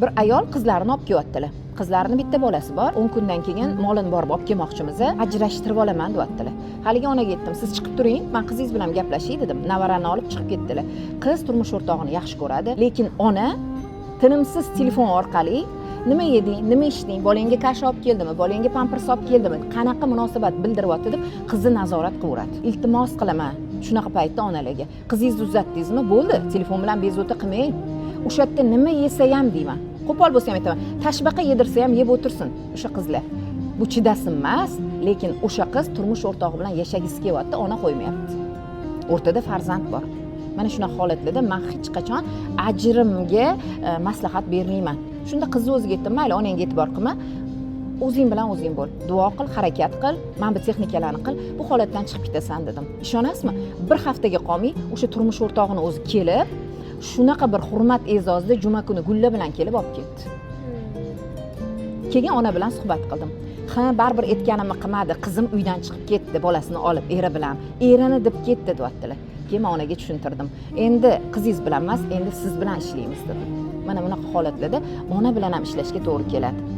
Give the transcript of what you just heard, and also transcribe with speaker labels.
Speaker 1: Bir ayol qizlarini olib kelyaptilar. Qizlarini bitta bolasi bor. 10 kundan keyin molini borib olib kelmoqchimiz, ajrashtirib olaman deyaptilar. Haligi onaga aytdim, siz chiqib turing, man qizingiz bilan gaplashay dedim. Navarani olib chiqib ketdilar. Qiz turmush o'rtog'ini yaxshi ko'radi, lekin ona tinimsiz telefon orqali nima yeding, nima ichding, bolangga kasha olib keldimi, bolangga pampers olib keldimi, qanaqa munosabat bildiryapti deb qizni nazorat qilaveradi. Iltimos qilaman shunaqa paytda onalarga, qizingizni uzatdingizmi, bo'ldi, telefon bilan bezovta qilmang. O'sha yerda nima yesa ham deyman, qo'pol bo'lsa ham aytaman, tashbaqa yedirsa ham yeb o'tirsin o'sha qizlar. Bu chidasin emas, lekin o'sha qiz turmush o'rtog'i bilan yashagisi kelyapti, ona qo'ymayapti. O'rtada farzand bor. Mana shunaqa holatlarda man hech qachon ajrimga maslahat bermayman. Shunda qizni o'ziga aytdim, mayli, onangga e'tibor qilma, o'zing bilan o'zing bo'l, duo qil, harakat qil, mana bu texnikalarni qil, bu holatdan chiqib ketasan dedim. Ishonasizmi, bir haftaga qolmay o'sha turmush o'rtog'ini o'zi kelib, shunaqa bir hurmat e'zozda juma kuni gulla bilan kelib olib ketdi. Keyin ona bilan suhbat qildim. Ha, baribir aytganimni qilmadi, qizim uydan chiqib ketdi bolasini olib eri bilan, erini deb ketdi deyaptilar. Keyin man onaga tushuntirdim, endi qizingiz bilan emas, endi siz bilan ishlaymiz dedim. Mana bunaqa holatlarda ona bilan ham ishlashga to'g'ri keladi.